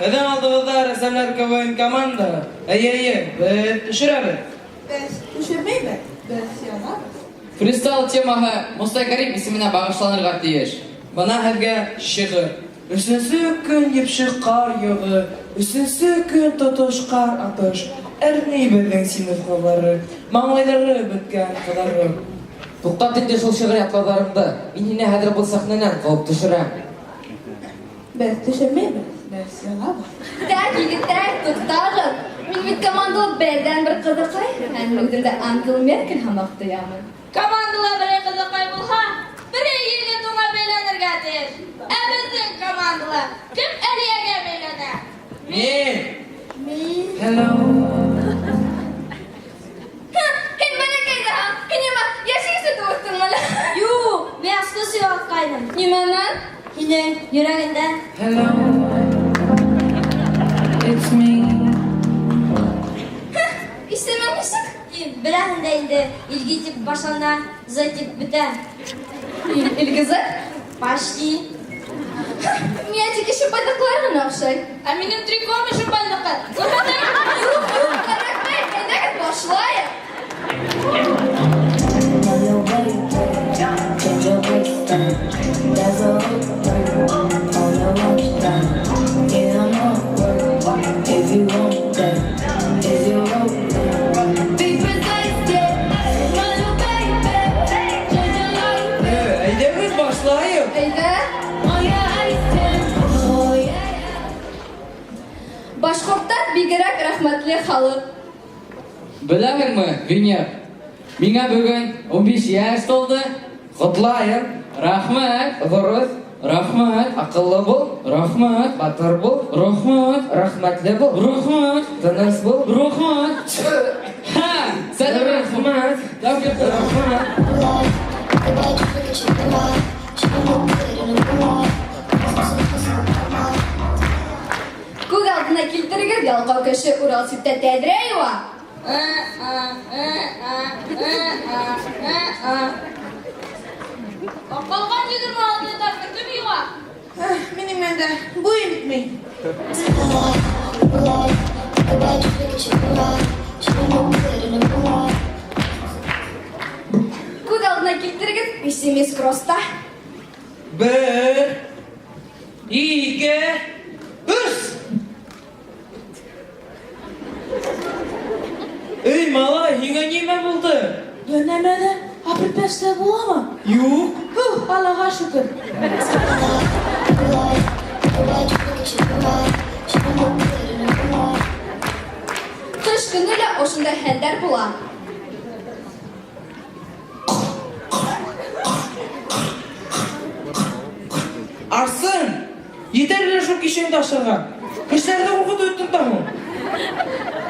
Һеҙҙең алдығыҙҙа рәссамнар КВН командаһы. Эйе, эйе, беҙ төшөрәбеҙ. Беҙ төшөрмәйбеҙ, беҙ янабыҙ. Фристайл темаһы Мостай Кәрим исеменә бағышланырға тейеш. Бына һеҙгә шиғыр. Өсөнсө көн епшек ҡар яуҙы, Өсөнсө көн тотош ҡар атыш. Әрней беҙҙең синыф ҡыҙҙары, Маңлайҙары бөткән ҡыҙарып. Туҡтат инде шул шиғыр ятлауҙарыңды. Мин һине хәҙер был сәхнәнән ҡыуып төшөрәм. Беҙ төшөрмәйбеҙ, беҙ янабыҙ. Так, егеттәр, туҡтағыҙ. Мин бит командала берҙән-бер ҡыҙыҡай. Һәм мин үҙемде Ангела Меркель һымаҡ тоямын. Командала берәй ҡыҙыҡай булһа, берәй егет уңа бәйләнергә тейеш. Ә беҙҙең командала кем Әлиәгә бәйләнә? Мин! Мин. Hello. Һин бәләкәй ҙә, һин нимә, йәшел үҫтеңме әллә? Юҡ, мин асҡыс юғалтҡайным. Нимәнән? Һинең йөрәгеңдән. Hello. It's me. Исемең нисек? Беләһең дә инде, Илги тип башлана, З тип бөтә. Илгизә? Почти. Миңә тик Ишембайҙыҡылар ғына оҡшай. Ә минең триком Ишембайҙыҡы. Юҡ, юҡ, кәрәкмәй. Әйҙәгеҙ башлайыҡ. Love your way, change your waistline. There's a hook on your lunchtime. Yeah, I'm on work if you want that. Is you open? Be precise, yeah. My little baby, change your life. Әйҙәгеҙ башлайыҡ. Әйҙә. On your ice Oh yeah. Башҡорттар бигерәк рәхмәтле халыҡ. Беләһеңме, Венер? Миңә бөгөн 15 йәш тулды. Ҡотлайым. Рәхмәт. Ҙур үҫ. Рәхмәт. Аҡыллы бул. Рәхмәт. Батыр бул. Рәхмәт. Рәхмәтле бул. Рәхмәт. Тыныс бул. Рәхмәт. Ха, сәләм. Рәхмәт. Рәхмәт. Күҙ алдына килтерегеҙ, ялҡау кеше Уралсибта тәҙрә йыуа. А, а, а, а, а, а, а. Ә ҡалған 26 этажны кем йыуа? Минең менән дә буйым етмәй. Күҙ алдына килтерегеҙ, пессимист кросста. Бер, ике, өс. Эй, малай, һиңә нимә булды? Бер нәмә ҙә, а препятствие буламы? Юҡ. Һух, Аллаға шөкөр. Ҡыш көнө лә ошондай хәлдәр була. Арсын, етәр әле шул кишеңде ашарға. Кешеләрҙе ҡурҡытып бөттөң тағы.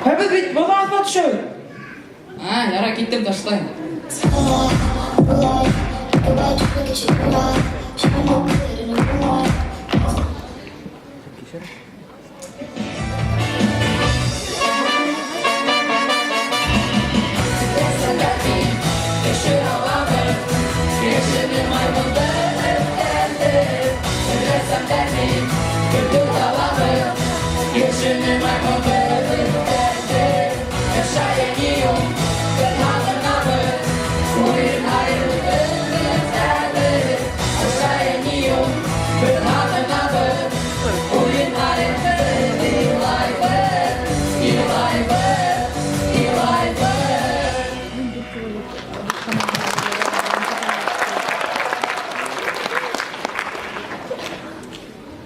Ә беҙ бит баҙар аҫтына төшәбеҙ. А, ярай, киттем, ташлайым.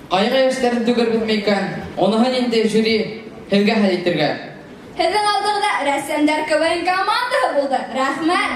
Ҡайғы йәштәрен түгербеҙме икән? Уныһын инде жюри һеҙгә хәл итергә. Һеҙҙең алдығыҙҙа рәссамдар КВН командаһы булды. Рәхмәт.